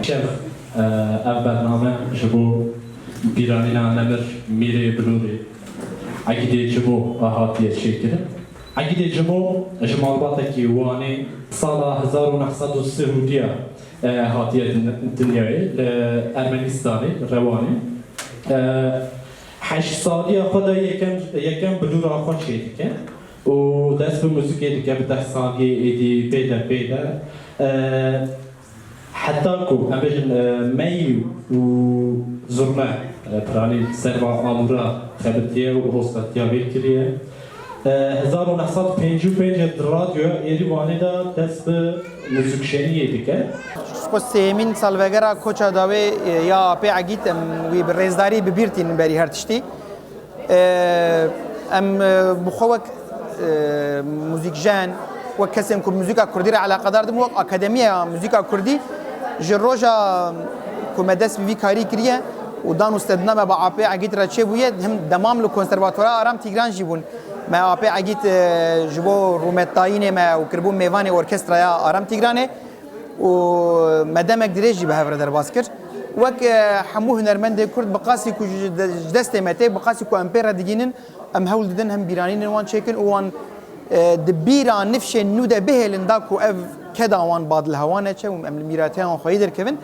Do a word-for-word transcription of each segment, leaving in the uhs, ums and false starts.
Şev, e, ev bername ji bo bîranîna nemir Mîrê Bilûrê Egîdê Cimo hatiye çêkirin. Egîdê Cimo ji malbatekî Wanê sala hezar û neh sed û sî û duya, e, hatiye din-, dinyayê li Ermenîstanê, Rewanê. E, heşt saliya xwe de yekem, yekem bilûra xwe çêdike û dest bi muzîkê dike, bi deh saliyê êdî pê de pê de. E, Heta ku em bêjin, e, mey û zurme, e, piranî ser va amûra xebitiye û hostatiya vê kiriye. E, hezar û neh sed pêncî û pênc di radyoya Êrîvanê de dest bi muzîkjeniyê dike. Ji xwe sêyemîn salvegera koça dawê, e, ya Apê Egît em wî bi rêzdarî bi bîr tînin berî her tiştî. Em, e, bi xwe wek, e, muzîkjen, wek kesên ku muzîka kurdî re eleqedar dibin, wek Akademiya Muzîka Kurdî ji roja ku me dest bi vî karî kiriye û dan û stedina me bi Apê Egît re çêbûye, him demam li Konservatuara Aram Tîgran jî bûn. Me Apê Egît, e, ji bo rûmetdayînê me û kiribû mêvanê orkestraya Aram Tîgranê. û me demek dirêj jî bi hev re derbas kir. Wek, e, hemû hunermendê Kurd bi qasî ku ji de-, ji destê me tê, bi qasî ku em pê re digînin, em hewl didin hem bîranînên wan çêkin û wan, e, di bîra nifşên nû de bihêlin da ku ev keda wan badilhewa neçe û em li mîrateya wan xweyî derkevin.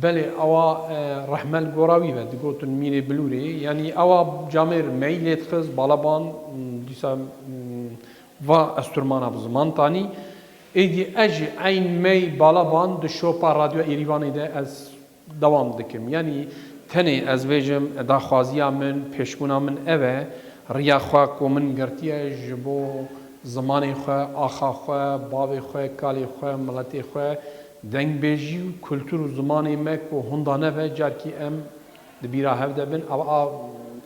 Belê, ewa, e, rehme li gora wî be, digotin Mîrê Bilûrê. Yanî ewa camêr mey lê dixist, balaban, m, dîsa, m, va esturmana bi ziman tanî. Êdî ez jî eyn mey balaban di şopa Radyoya Êrîvanê de ez dewam dikim. Yanî tenê ez bêjim, daxwaziya min, pêşbûna min ev e, riya xwe ku min girtiye ji bo zimanê xwe, axa xwe, bavê xwe, kalê xwe, miletê xwe, dengbêjî û kultur û zimanê me ku hunda nebe, carkî em di bîra hev de bin, a, a,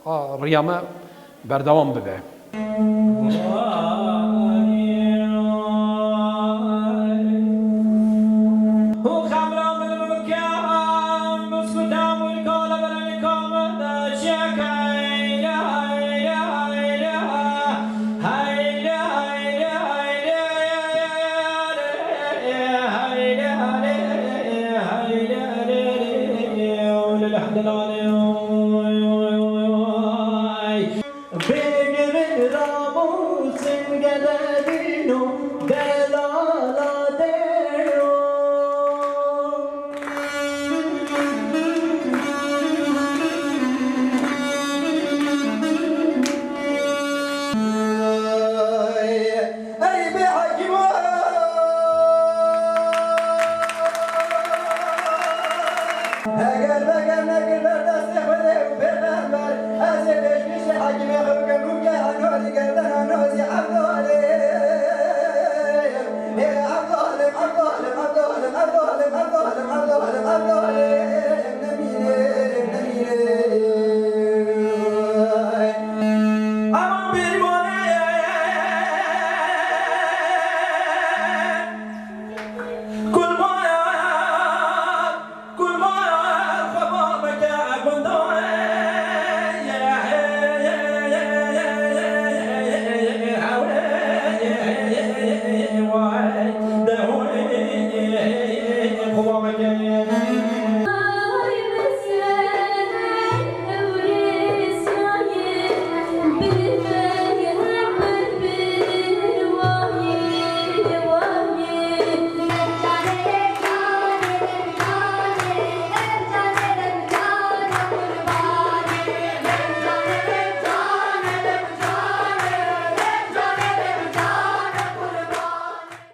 a riya me berdewam bibe. Bêgirin ramûsên gederîn û delala dêro. Ey bê hekîm o! Heger veger nekir ber destê Xwedê û pêxember, ez ê pêşnîşê hekîmê xwe bikim, rûke enozî gerdena nozî evdo.